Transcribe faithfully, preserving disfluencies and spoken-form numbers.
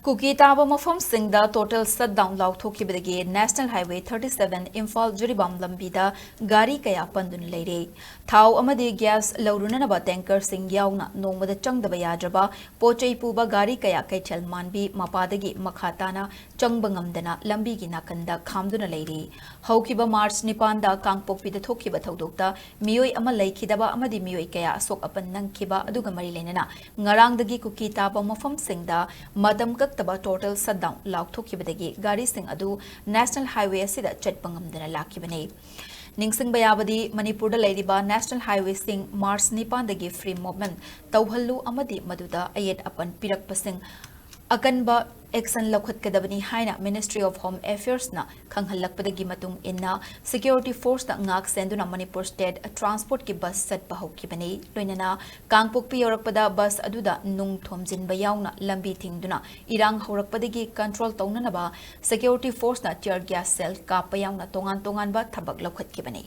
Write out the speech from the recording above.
ꯀꯨꯀꯤ ꯇꯥꯕ ꯃꯐꯝꯁꯤꯡꯗ total shutdown ꯂꯥꯎꯊꯣꯛꯈꯤꯕꯗꯒꯤ National Highway thirty seven Imphal Jiribam ꯂꯝꯕꯤꯗ ꯒꯥꯔꯤ ꯀꯌꯥ ꯄꯟꯗꯨꯅ ꯂꯩꯔꯦ꯫ ꯊꯥꯎ ꯑꯃꯗꯤ gas ꯂꯧꯔꯨꯅꯅꯕ tankerꯁꯤꯡ ꯌꯥꯎꯅ ꯅꯣꯡꯃꯗ ꯆꯪꯗꯕ ꯌꯥꯗ꯭ꯔꯕ ꯄꯣꯠ ꯆꯩ ꯄꯨꯕ ꯒꯥꯔꯤ ꯀꯌꯥ ꯀꯩꯊꯦꯜ ꯃꯥꯟꯕꯤ ꯃꯄꯥꯗꯒꯤ ꯃꯈꯥ ꯇꯥꯅ ꯆꯪꯕ ꯉꯝꯗꯅ ꯂꯝꯕꯤꯒꯤ ꯅꯥꯀꯟꯗ ꯈꯥꯝꯗꯨꯅ ꯂꯩꯔꯤ꯫ ꯍꯧꯈꯤꯕ ꯃꯥꯔꯆ ꯅꯤꯄꯥꯟꯗ ꯀꯥꯡꯄꯣꯛꯄꯤꯗ ꯊꯣꯛꯈꯤꯕ ꯊꯧꯗꯣꯛꯇ ꯃꯤꯑꯣꯏ ꯑꯃ ꯂꯩꯈꯤꯗꯕ ꯑꯃꯗꯤ ꯃꯤꯑꯣꯏ ꯀꯌꯥ ꯑꯁꯣꯛ ꯑꯄꯟ ꯅꯪꯈꯤꯕ ꯑꯗꯨꯒ ꯃꯔꯤ ꯂꯩꯅꯅ ꯉꯔꯥꯡꯗꯒꯤ ꯀꯨꯀꯤ ꯇꯥꯕ ꯃꯐꯝꯁꯤꯡꯗ ꯃꯇꯝ ꯀꯛꯇꯕ total shutdown ꯂꯥꯎꯊꯣꯛꯈꯤꯕꯗꯒꯤ ꯒꯥꯔꯤꯁꯤꯡ ꯑꯗꯨ National Highway ꯑꯁꯤꯗ ꯆꯠꯄ ꯉꯝꯗꯅ ꯂꯥꯛꯈꯤꯕꯅꯤ꯫ ꯅꯤꯡꯁꯤꯡꯕ ꯌꯥꯕꯗꯤ, ꯃꯅꯤꯄꯨꯔꯗ ꯂꯩꯔꯤꯕ National Highwayꯁꯤꯡ ꯃꯥꯔꯆ ꯅꯤꯄꯥꯟꯗꯒꯤ free movement ꯇꯧꯍꯜꯂꯨ ꯑꯃꯗꯤ ꯃꯗꯨꯗ ꯑꯌꯦꯠ ꯑꯄꯟ ꯄꯤꯔꯛꯄꯁꯤꯡ ꯑꯀꯟꯕ action ꯂꯧꯈꯠꯀꯗꯕꯅꯤ ꯍꯥꯏꯅ Ministry of Home Affairsꯅ ꯈꯪꯍꯜꯂꯛꯄꯗꯒꯤ ꯃꯇꯨꯡ ꯏꯟꯅ security forceꯅ ꯉꯥꯛ ꯁꯦꯟꯗꯨꯅ ꯃꯅꯤꯄꯨꯔ state transportꯀꯤ bus ꯆꯠꯄ ꯍꯧꯈꯤꯕꯅꯤ꯫ ꯂꯣꯏꯅꯅ ꯀꯥꯡꯄꯣꯛꯄꯤ ꯌꯧꯔꯛꯄꯗ bus ꯑꯗꯨꯗ ꯅꯨꯡ ꯊꯣꯝꯖꯤꯟꯕ ꯌꯥꯎꯅ ꯂꯝꯕꯤ ꯊꯤꯡꯗꯨꯅ ꯏꯔꯥꯡ ꯍꯧꯔꯛꯄꯗꯒꯤ control ꯇꯧꯅꯅꯕ security forceꯅ tear gas shell ꯀꯥꯞꯄ ꯌꯥꯎꯅ ꯇꯣꯉꯥꯟ ꯇꯣꯉꯥꯟꯕ ꯊꯕꯛ ꯂꯧꯈꯠꯈꯤꯕꯅꯤ꯫